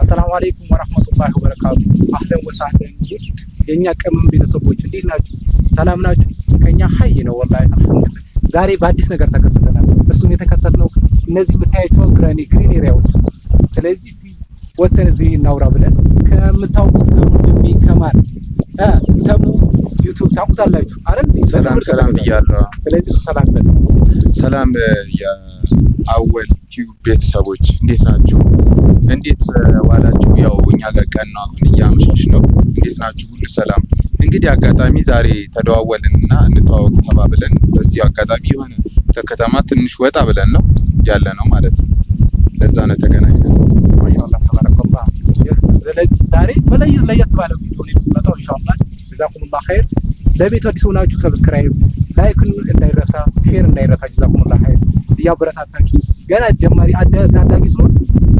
السلام عليكم ورحمة الله وبركاته። أهلا وسهلا ውድ የእኛ ቅመም ቤተሰቦች እንዴት ናችሁ? ሰላም ናችሁ? ከኛ ሀይ ነው والله الحمد لله። ዛሬ በአዲስ ነገር ተከስተናል። እሱም የተከሰትነው እነዚህ የምታያቸው green area ዎች። ስለዚህ እስቲ ወተን እዚህ እናውራ ብለን ከምታውቁት ከወንድሜ ከማል ተሙ ዩቱብ ታውቁታላችሁ አይደል? ሰላም ሰላም ብያለሁ። ስለዚህ እሱ ሰላም በል። ሰላም የአወል ቲዩብ ቤተሰቦች እንዴት ናችሁ? እንዴት ዋላችሁ? ያው እኛ ጋር ቀን ነው፣ አሁን እያመሻሽ ነው። እንዴት ናችሁ? ሁሉ ሰላም። እንግዲህ አጋጣሚ ዛሬ ተደዋወልን እና እንተዋወቅ ተባብለን በዚህ አጋጣሚ የሆነ ከከተማ ትንሽ ወጣ ብለን ነው ያለ ነው ማለት ነው። ለዛ ነው ተገናኝተን። ما شاء الله تبارك الله። ስለዚህ ዛሬ በለየ ለየት ባለ ቪዲዮ ነው የምንመጣው إن شاء الله። جزاكم الله خير። ለቤቱ አዲስ ሆናችሁ subscribe፣ like እንዳይረሳ፣ share እንዳይረሳ። جزاكم الله خير። እያበረታታችሁ ገና ጀማሪ ታዳጊ ስለሆን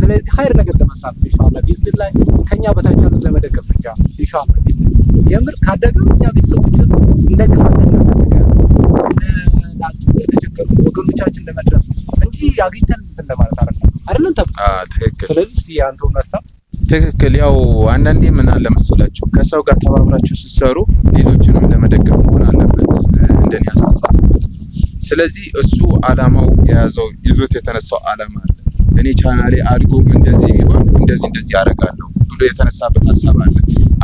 ስለዚህ خير ነገር ለመስራት ነው إن شاء الله بإذن الله። ከኛ በታች ያሉት ለመደገፍ ብቻ إن شاء الله بإذن الله። የምር ካደገ እኛ ቤተሰቦችን እንደግፋለን፣ እናሳድጋለን። ላጡ ለተቸገሩ ወገኖቻችን ለመድረስ ነው እንጂ አግኝተን እንትን ለማለት አይደለም። አይደለም ተብ ትክክል። ስለዚህ ያንተውን ሀሳብ። ትክክል። ያው አንዳንዴ ምን አለ መሰላችሁ ከሰው ጋር ተባብራችሁ ስትሰሩ ሌሎችንም ለመደገፍ መሆን አለበት፣ እንደኔ አስተሳሰብ ማለት ነው። ስለዚህ እሱ አላማው የያዘው ይዞት የተነሳው አላማ አለ። እኔ ቻናሌ አድጎ እንደዚህ ሊሆን እንደዚህ እንደዚህ አደርጋለሁ ብሎ የተነሳበት ሀሳብ አለ።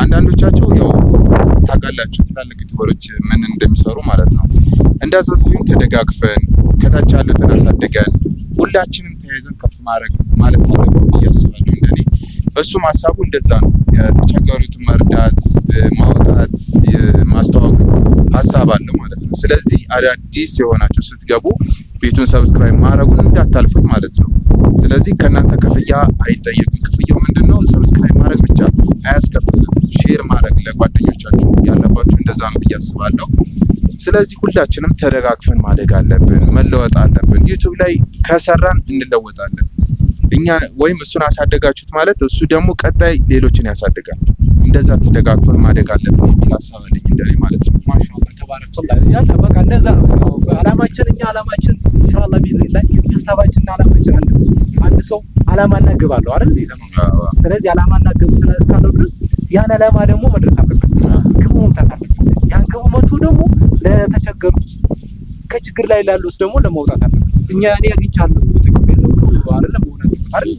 አንዳንዶቻቸው ያው ታውቃላችሁ ትላልቅ YouTuber ኦች ምን እንደሚሰሩ ማለት ነው። እንደዛ ሲሆን ተደጋግፈን ከታች ያሉትን አሳድገን ሁላችንም ተያይዘን ከፍ ማድረግ ማለት አለብን ብዬ አስባለሁ። እንደኔ እሱም ሀሳቡ እንደዛ ነው። የተቸገሩትን መርዳት፣ ማውጣት፣ ማስተዋወቅ ሀሳብ አለው ማለት ነው። ስለዚህ አዳዲስ የሆናችሁ ስትገቡ ቤቱን subscribe ማድረጉን እንዳታልፉት ማለት ነው። ስለዚህ ከእናንተ ክፍያ አይጠየቅም። ክፍያው ምንድን ነው? Subscribe ማድረግ ብቻ አያስከፍልም። Share ማድረግ ለጓደኞቻችሁ ያለባችሁ እንደዛ ነው ብዬ አስባለሁ። ስለዚህ ሁላችንም ተደጋግፈን ማደግ አለብን፣ መለወጥ አለብን። ዩቱብ ላይ ከሰራን እንለወጣለን። እኛ ወይም እሱን አሳደጋችሁት ማለት እሱ ደግሞ ቀጣይ ሌሎችን ያሳድጋል። እንደዛ ተደጋግፈን ማደግ አለብን የሚል ሀሳብ አለኝ እንደኔ ማለት ነው። ما شاء الله تبارك الله። ያለ በቃ እንደዛ ነው አላማችን። እኛ አላማችን إن شاء الله بإذن الله ሀሳባችንና አላማችን አንድ ነው። አንድ ሰው አላማና ግብ አለው አይደል? ስለዚህ አላማና ግብ እስካለው ድረስ ያን አላማ ደግሞ መድረስ አለበት፣ ግቡ መምታት አለበት። ያን ግቡ መቶ ደግሞ ለተቸገሩት ከችግር ላይ ላሉት ደግሞ ለመውጣት አለበት። እኛ እኔ አግኝቻለሁ ጥቅም የለው አይደለም መሆን አለበት አይደል?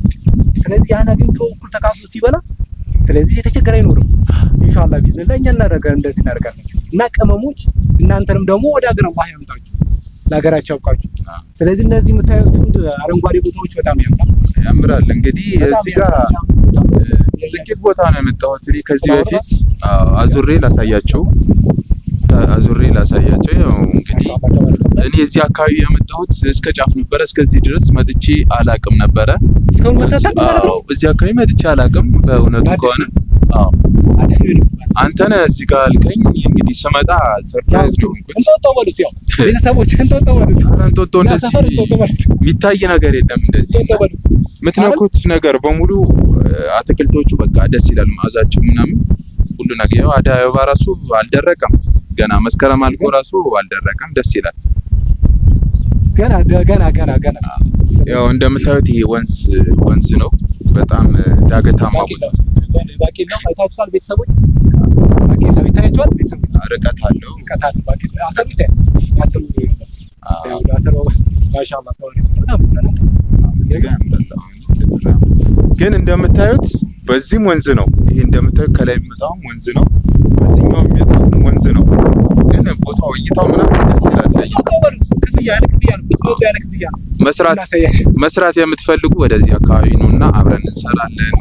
ስለዚህ ያን አግኝቶ እኩል ተካፍሎ ሲበላ ስለዚህ የተቸገረ አይኖርም። إن شاء الله بإذن الله እኛ እናደርጋለን፣ እንደዚህ እናደርጋለን። እና ቅመሞች እናንተንም ደግሞ ወደ ሀገር አላህ ያምጣችሁ፣ ለሀገራችሁ ያብቃችሁ። ስለዚህ እነዚህ የምታዩት አረንጓዴ ቦታዎች በጣም ያምራል፣ ያምራል። እንግዲህ እዚህ ጋር ጥቂት ቦታ ነው የመጣሁት እኔ ከዚህ በፊት አዙሬ ላሳያቸው። ያው እንግዲህ እኔ እዚህ አካባቢ የመጣሁት እስከ ጫፍ ነበረ። እስከዚህ ድረስ መጥቼ አላቅም ነበረ። እስካሁን መጥተህ ማለት ነው? እዚህ አካባቢ መጥቼ አላቅም በእውነቱ ከሆነ። አዎ፣ አንተ ነህ እዚህ ጋር አልከኝ። እንግዲህ ስመጣ surprise ነው የሆንኩት። እንጦጦ በሉት፣ ያው ቤተሰቦች እንጦጦ በሉት። ኧረ እንጦጦ እንደዚህ የሚታይ ነገር የለም። እንደዚህ የምትነኩት ነገር በሙሉ አትክልቶቹ በቃ ደስ ይላል፣ መዓዛቸው ምናምን ሁሉ ነገር። ያው አደይ አበባ ራሱ አልደረቀም ገና መስከረም አልቆ ራሱ አልደረቀም። ደስ ይላል። ገና ገና ገና ገና። ያው እንደምታዩት ይሄ ወንዝ ወንዝ ነው። በጣም ዳገታማ ቦታ። ባቄላው አይታችኋል ቤተሰቦች? ባቄላው ይታያችኋል ቤተሰቦች? ርቀት አለው። ርቀት አለው። ባቄላ አተሩ ይታያል። አተሩ አተሩ ما شاء الله በጣም። ግን እንደምታዩት በዚህም ወንዝ ነው። ይሄ እንደምታዩት ከላይ የሚመጣውም ወንዝ ነው። በዚህኛው የሚመጣው ወንዝ ነው። ግን ቦታው እይታው ምናምን ደስ ይላል። ክፍያ ያለ ክፍያ ነው። ብትመጡ ያለ ክፍያ ነው። መስራት የምትፈልጉ ወደዚህ አካባቢ ነውና አብረን እንሰራለን።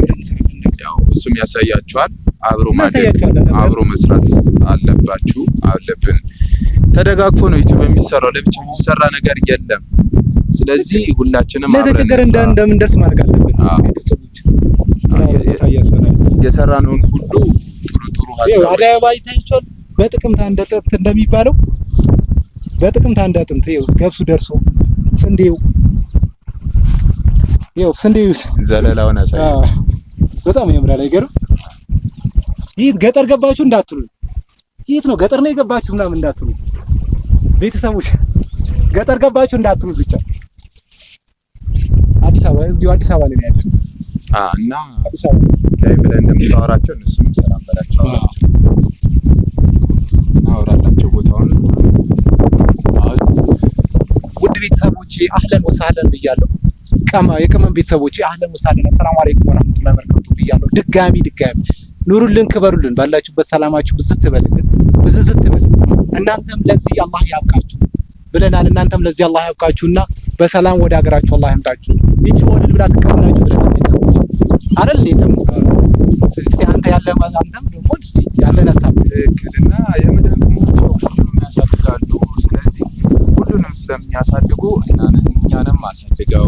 ያው እሱም ያሳያችኋል። አብሮ ማደግ አብሮ መስራት አለባችሁ አለብን። ተደጋግፎ ነው ዩቲዩብ የሚሰራው። ለብቻ የሚሰራ ነገር የለም። ስለዚህ ሁላችንም ለተቸገረ እንደምንደርስ ማድረግ አለብን። ቤተሰቦች የሰራነውን ሁሉ ጥሩ ጥሩ ሀሳብ አደይ አበባ ይታያችኋል። በጥቅምት አንድ አጥንት እንደሚባለው በጥቅምት አንድ አጥንት ይኸው ገብሱ ደርሶ ስንዴው ይኸው ስንዴው ዘለላውን ያሳያል። በጣም ያምራል። አይገርም? ይህ ገጠር ገባችሁ እንዳትሉ፣ የት ነው ገጠር ነው የገባችሁ ምናምን እንዳትሉ፣ ቤተሰቦች ገጠር ገባችሁ እንዳትሉ ብቻ አዲስ አበባ እዚሁ አዲስ አበባ ላይ ነው ያለው። እና አዲስ አበባ ላይ ብለህ እንደምታወራቸው እነሱንም ሰላም በላቸው እና አውራላቸው ቦታውን። ውድ ቤተሰቦቼ أهلا وسهلا ብያለሁ። የቅመም ቤተሰቦቼ أهلا وسهلا السلام عليكم ورحمة الله وبركاته ብያለሁ። ድጋሚ ድጋሚ ኑሩልን፣ ክበሩልን፣ ባላችሁበት ሰላማችሁ ብዝት ይበልልን፣ ብዝት ይበልልን። እናንተም ለዚህ አላህ ያብቃችሁ ብለናል። እናንተም ለዚህ አላህ ያብቃችሁና በሰላም ወደ ሀገራችሁ አላህ ያምጣችሁ። ይቺ ወልል ብላ ትቀበላችሁ ብለናል ቤተሰቦች አይደል? እንዴትም እስቲ አንተ ያለ አንተም ደግሞ እስቲ ያለን ሀሳብ ትክክልና የምድር ቅመሞች ሁሉንም ያሳድጋሉ። ስለዚህ ሁሉንም ስለሚያሳድጉ እኛንም አሳድገው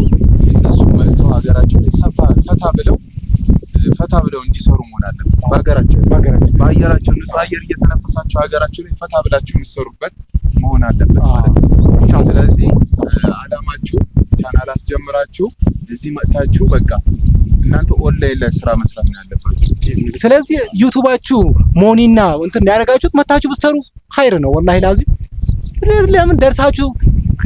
እነሱ መጥተው ሀገራቸው ላይ ሰፋ ፈታ ብለው እንዲሰሩ መሆን አለበት። በሀገራቸው በሀገራቸው በአየራቸው ንጹህ አየር እየተነፈሳቸው ሀገራቸው ላይ ፈታ ብላችሁ የሚሰሩበት መሆን አለበት ማለት ነው። ስለዚህ አላማችሁ ቻናል አስጀምራችሁ እዚህ መጥታችሁ በቃ እናንተ ኦንላይን ላይ ስራ መስራት ነው ያለባችሁ። ስለዚህ ዩቲዩባችሁ money ና እንትን ያደረጋችሁት መታችሁ ብትሰሩ ኸይር ነው። والله العظيم ለምን ደርሳችሁ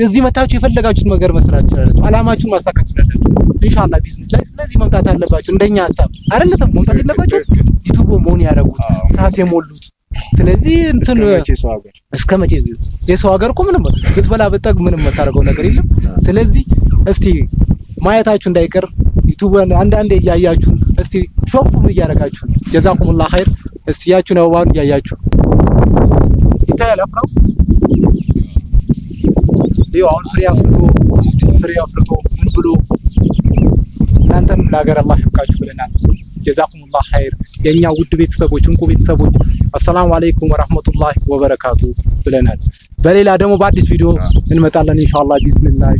እዚህ መታችሁ የፈለጋችሁት ነገር መስራት ትችላላችሁ። አላማችሁን ማሳካት ትችላላችሁ ኢንሻአላህ ቢዝነስ ላይ። ስለዚህ መምጣት አለባችሁ። እንደኛ ሀሳብ አይደለም መምጣት የለባችሁ ዩቲዩብ money ያደረጉት ሰዓት የሞሉት። ስለዚህ እንትን እስከ መቼ የሰው ሀገር እኮ ምንም ብትበላ ብትጠግብ ምንም የምታደርገው ነገር የለም። ስለዚህ እስቲ ማየታችሁ እንዳይቀር ዩቲዩብ አንዳንዴ እያያችሁ እስቲ ሾፉም እያደረጋችሁ جزاكم الله خير። እስቲ ያችሁን አበባውን እያያችሁ ይታያል። አፍራው ይኸው አሁን ፍሬ አፍርቶ ፍሬ አፍርቶ ምን ብሎ እናንተንም ለሀገር አላህ ያብቃችሁ ብለናል። جزاكم الله خير የኛ ውድ ቤተሰቦች እንቁ ቤተሰቦች السلام عليكم ورحمة الله وبركاته ብለናል። በሌላ ደግሞ በአዲስ ቪዲዮ እንመጣለን ኢንሻአላህ ቢዝኒላህ።